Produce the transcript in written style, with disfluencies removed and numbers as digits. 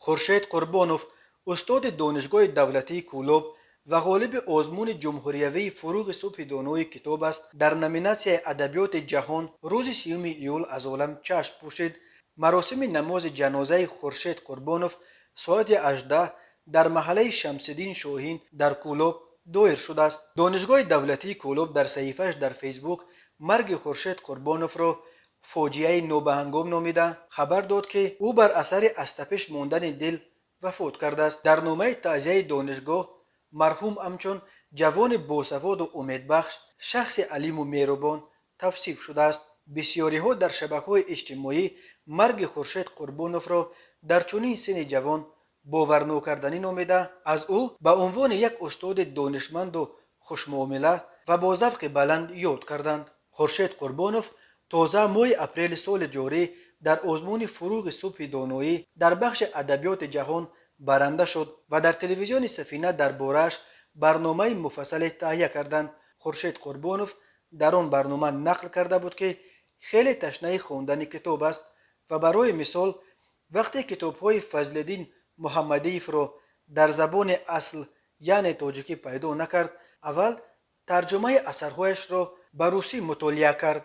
Хуршед Қурбонов, устоди Донишгоҳи давлатии Кӯлоб ва ғолиби озмуни ҷумҳуриявии «Фурӯғи субҳи донои китоб аст» дар номинатсияи адабиёти ҷаҳон, рӯзи 30-уми июл аз олам чашм пӯшид. Маросими намози ҷанозаи Хуршед Қурбонов соати 18 дар маҳаллаи Шамсиддин Шоҳин дар Кӯлоб доир шудааст. Донишгоҳи давлатии Кӯлоб дар саҳифааш дар Фейсбук марги Хуршед Қурбоновро фоҷиаи нобаҳангом номида, хабар дод, ки ӯ бар асари аз тапиш мондани дил вафот кардааст. Дар номаи таъзияи донишгоҳ марҳум ҳамчун ҷавони босаводу умедбахш, шахси алиму меҳрубон тавсиф шудааст. Бисёриҳо дар шабакаҳои иҷтимоӣ марги Хуршед Қурбоновро дар чунин синни ҷавон боварнокарданӣ номида, аз ӯ ба унвони як устоди донишманду хушмуомила ва бо завқи баланд ёд карданд. Хуршед Қурбонов тоза моҳи апрели соли ҷорӣ дар озмуни «Фурӯғи субҳи доноӣ» дар бахши адабиёти ҷаҳон баранда шуд ва дар телевизиони Сафина дар борааш барномаи муфассале таҳия карданд. Хуршед Қурбонов дар он барнома нақл карда буд, ки хеле ташнаи хондани китоб аст ва барои мисол вақте китобҳои Фазлиддин Муҳаммадиевро дар забони асл, яъне тоҷикӣ, пайдо накард, аввал тарҷумаи асарҳояшро ба русӣ мутолиа кард.